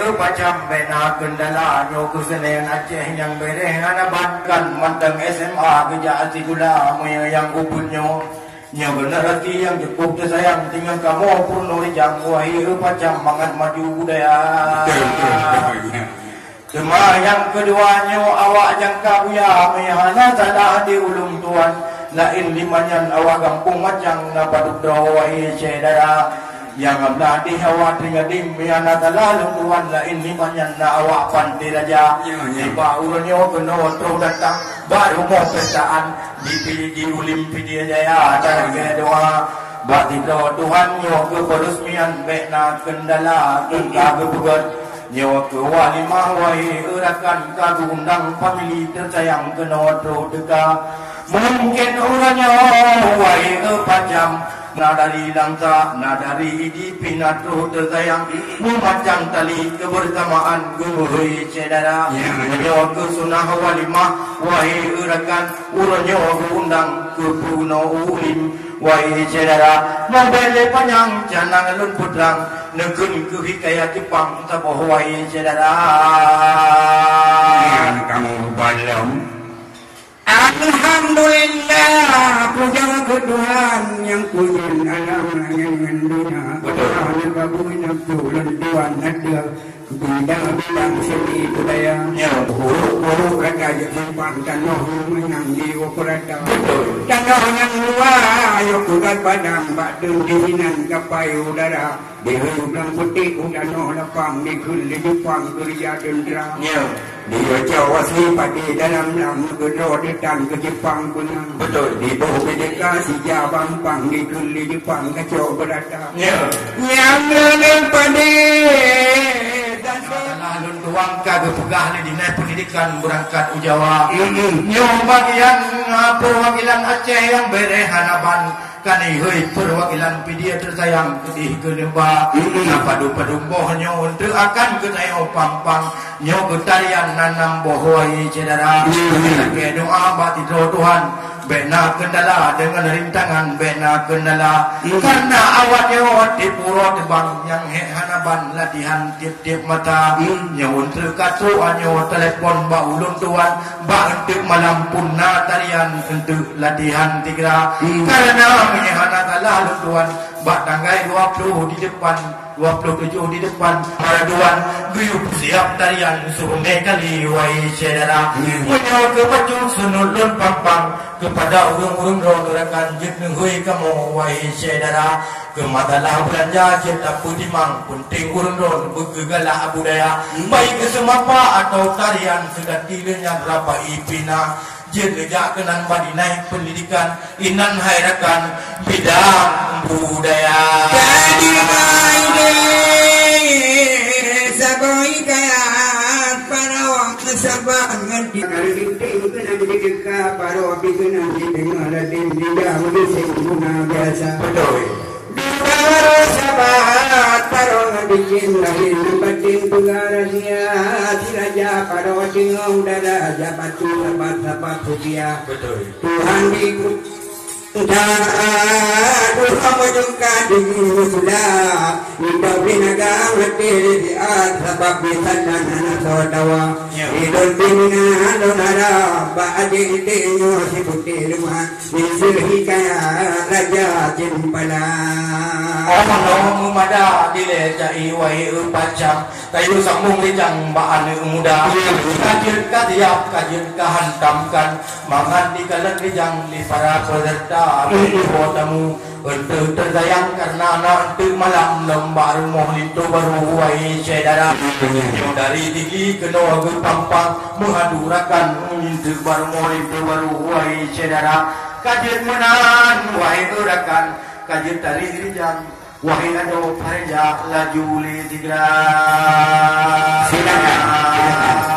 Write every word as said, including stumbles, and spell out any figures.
Pacam bèk na keundala nyoe keu seuneuen Aceh nyang bèrèh hana ban kan mantong S M A geujak sikula meunyoe nyang ubit nyoe. Nyoe generasi nyang cukup teusayang tinggai kamoe peurunoe rijang wahé pacam mangat maju budaya. Betul, betul, betul, ya. Teuma nyang keudua nyoe awak nyang ka buya meuhana salah di ulôn tuan laén limanyan awak gampông macang na padub droe wahé syedara. Nyang amlah di hawa teugading meuhana salah lôn tuan laén limanyan na awak panté raja. Ya, ya. Tiba uroe nyoe keunoe troh datang bak rumoh peusaan di Pi-, di Ulim Pidie Jaya dan lagèe doa. Bak sidroe Tuhan nyoe keu peurusmian bèk na keundala teuka geupeugöt. Nyoe keu walimah wahé rakan ka geuundang famili teusayang keunoe troh teuka. Mungken uroe nyoe wahé pacam na dari Langsa, na dari Idi pih na troh teusayang meumacang tali keubeusamaan geuhôi syedara. Ya, ya. Nyoe keu sunah walimah wahé rakan uroe nyoe geuundang keu peurunoe Ulim. Wahé syedara, mubèk lé panyang canang lôn peutrang, neukheun keu hikayat Jeupang saboh wahé syedara. Nyang kamoe balom. Alhamdulillah, puja keu Tuhan nyang keuneuk alam langèt ngon donya. Betul. Tuhan nyang kabui nafeusu lôn tuan ateueh. Bidang-bidang seni budaya. Ya. Buruk-buruk rata jeuet simpang tanoh meunang di Wokorata. Betul. Tanoh nyang luwa ayo kugat padang bak teun di sinan kapai udara. Di Hulu Blang Putéh u tanoh lapang dikheun lé Jeupang keureuja teuntra. Ya. Di Oco Wasli padé dalam lam geudroe teutan keu Jeupang beunang. Betul. Di boh Merdeka sija bampang dikheun lé Jeupang kacok beurata. Ya. Nyang leubeh padé dan salah lôn tuan ka geupeugah lé Dinas Pendidikan beurangkat u Jawa. Mm-mm. Nyoe bagian, ah, peurwakilan Aceh nyang bèrèh hana ban ka nihôi peurwakilan Pidie teusayang keudéh keuneuk ba. Mm-mm. Na padub-padub boh nyoe untuk akan keuneuk pampang. Nyoe keu tarian nan nam boh wahé syedara. Hmm. Lakèe doa bak sidroe Tuhan, bèk na keundala deungon rintangan bèk na keundala. Hmm. Karena awak nyoe tiep uroe teubang nyang hék hana ban latihan tiep-tiep mata. Hmm. Nyoe eunteuk ka trok nyoe telepon bak ulôn tuan, bak eunteuk malam pun na tarian eunteuk latihan tigra. Hmm. Karena meunyoe hana salah lôn tuan, bak tanggai dua ploh di depan dua ploh tujoh di depan maraduan geuyue peusiap tarian suruh mé kali wahé syedara. Hmm. Meunyoe keu bacut sunut lôn pampang keupada ureuëng-ureuëng droe rakan jeuet neuhôi kamoe wahé syedara. Keu masalah beulanja jeuet tapeutimang, peunténg ureuëng droe beugeugalak budaya. Hmm. Baik keu seumapa atawa tarian seugati lé nyan rapai pih na. Jeuet neujak keunan bak Dinas Pendidikan, inan hai rakan bidang budaya. Jadi mai deh, sagoe kaya parok saban ngon di-, kalau di-, di-, keunan di deka parok, di keunan di tengah ladin, di dalam di sempurna biasa. Betul. Dua sabat tarong bikin lahir batin peugah rahsia, si raja pado tingong dada jabat tu sabat-sabat setia. Betul. Tuhan di Tuhan mujungka di sudah. Minta binaga mati di saat sabab bisa dan hana sodawa. Ya. Idul bina lun harap ba adik-adik nyoh si putih rumah. Miseu hikayat Raja Cempala. Oh, meunyoe meumada dilèe cai wahé pacam, tayue sambông rijang bak aneuk muda. Ka jeuet ka siap, ka jeuet ka hantamkan, mangat dikalon rijang lé para peserta, lé tamu. Eunteuk teusayang kareuna na eunteuk malam lom bak rumoh linto barô wahé syedara. Nyoe dari Sigli keunoe geupampang meuhadu rakan linto bak rumoh linto barô wahé syedara. Ka jeuet meunan wahé rakan, ka jeuet tari rijang, wahé adoe pareja laju lé sigra. Silakan, silakan.